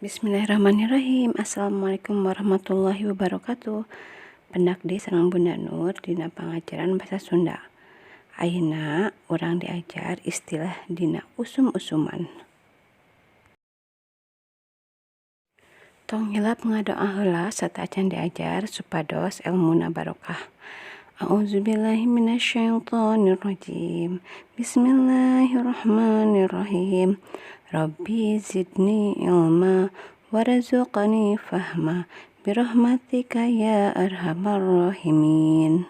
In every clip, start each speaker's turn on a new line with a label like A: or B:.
A: Bismillahirrahmanirrahim. Assalamualaikum warahmatullahi wabarakatuh. Pendak deui sareng Bunda Nur dina pangajaran basa Sunda. Ayeuna urang diajar istilah dina usum-usuman. Tong hilap ngadoa heula sateuacan diajar supados elmuna barokah. A'udzubillahi minasyaitonirrajim. Bismillahirrahmanirrahim. Rabbi zidni ilma warzuqni fahma birahmatika ya arhamar rahimin.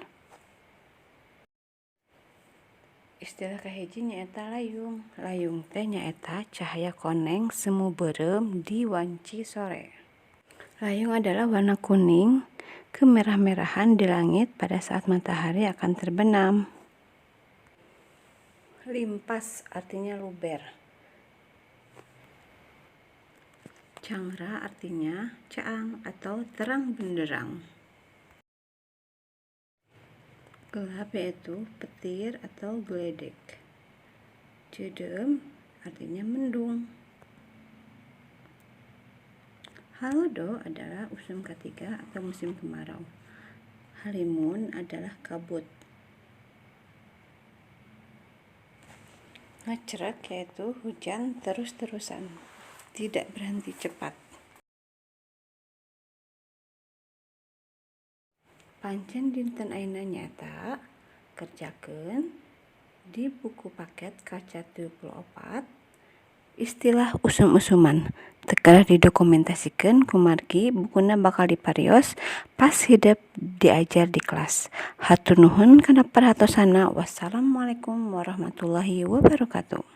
A: Istilah kahiji nyaeta layung. Layung teh nyaeta cahaya koneng semu beureum di wanci sore. Layung adalah warna kuning kemerah-merahan di langit pada saat matahari akan terbenam. Limpas artinya luber. Cangra artinya caang atau terang benderang. Gelap yaitu petir atau geledek. Ceudeum artinya mendung. Halodo adalah usum ketiga atau musim kemarau. Halimun adalah kabut. Ngecrek yaitu hujan terus-terusan, tidak berhenti cepat. Pancen dinten ayeuna nyaeta kerjakeun di buku paket kaca 34 istilah usum-usuman. Teu kedah didokumentasikeun kumargi bukuna bakal diparios pas hidep diajar di kelas. Hatur nuhun kana perhatosanna. Wassalamualaikum warahmatullahi wabarakatuh.